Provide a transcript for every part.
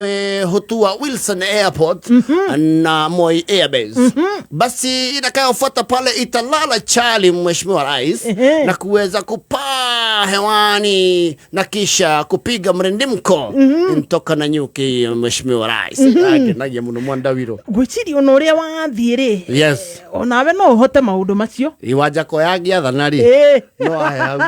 Hutua Wilson Airport na Moi Airbase. Basi itakayofuata pale italala chali, Mheshimiwa Rais, na kuweza kupaa hewani na kisha kupiga mrindimko ntoka na nyuki, Mheshimiwa Rais. Akenagia muno Mwandawiro. Ngwĩciria ona ũrĩa wathiĩ rĩ, onawe no ũhote maũndũ macio. Iwanja yagiathana rĩ, no ahe hau.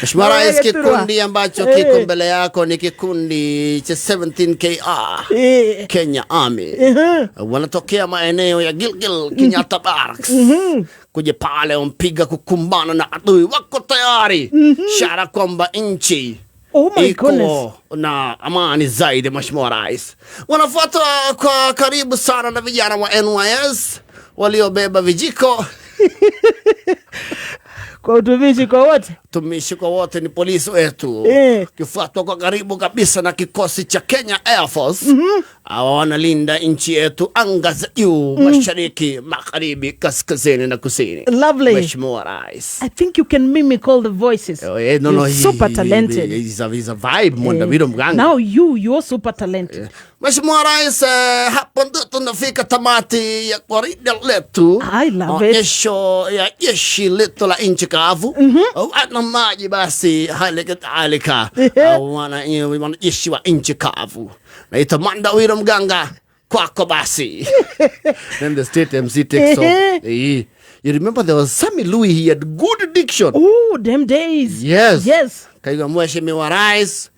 Mheshimiwa No Rais, gĩturwa. kikundi ambacho kiko mbele yako ni kikundi cha 17KR Kenya Army. Wanatokea maeneo ya Gilgil, Kenyatta Barracks, kuja pale wampiga kukumbana na adui, wako tayari, ishara kwamba nchi Oh my goodness. iko na amani zaidi. Mheshimiwa Rais, wanafuata kwa karibu sana na vijana wa NYS waliobeba vijiko. Kwa utumishi kwa wote. Tumishi kwa wote ni polisi wetu, kifuatwa kwa karibu kabisa na kikosi cha Kenya Air Force. Hawa wanalinda nchi yetu anga za juu, mashariki, magharibi, kaskazini na kusini. Lovely. Mheshimiwa Rais. I think you can mimic all the voices. Oh, no, You're super talented. He's a vibe, Mwandawiro Mganga. Now you're super talented. Mheshimiwa Rais, hapo ndo tunafika tamati ya gwaride letu. I love it. Maonyesho ya jeshi letu la nchi kavu. Ana maji basi, hali kadhalika wanajeshi wa nchi kavu. Naitwa Mwandawiro Mganga, kwako basi. Then the state MC takes off. You remember there was Sammy Louis, he had good diction. Oh, them days. Yes. Yes. Kaigwa Mheshimiwa Rais,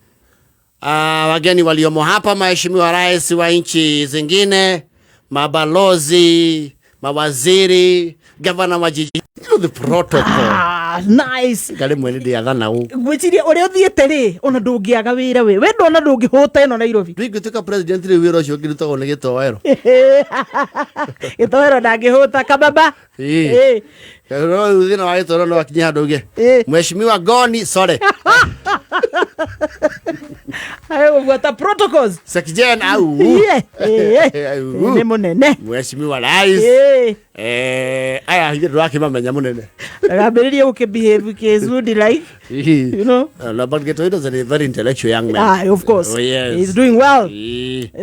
wageni waliomo hapa, Mheshimiwa Rais wa nchi zingine, mabalozi, mawaziri, gavana wa jiji. You know the protocol. Ah, nice. Kale mwene ndiathana ũ. Ngwĩciria ũrĩa ũthiĩte rĩ, ona ndũngĩaga wĩra we ndona ndũngĩhũta ĩno Nairobi. Ndingĩtuĩka president rĩu, wĩra ũcio ũngĩrutagwo nĩ gĩtoero. Gĩtoero ndangĩhũta kababa. Ĩĩ. No rĩu thĩna wa gĩtoero no akinye handũ uge, "Mheshimiwa Goni, sorry." Gũbuata protocols. Sekijen au. Au. Nĩ mũnene. Mheshimiwa Rais. Aya ithe ndũrakĩmamenya mũnene. Agambĩrĩrie gũkĩbehave kĩzudi like you know. No, but Getoido is a very intellectual young man. Ah, of course. Oh, yes. He's doing well.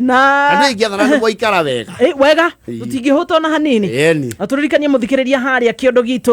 Na Andũ aingĩ athana nĩ gwaikara wega. Wega, tũtingĩhũta ona hanini. Ĩni. Na tũririkanie mũthikĩrĩria harĩa kĩondo gitũ.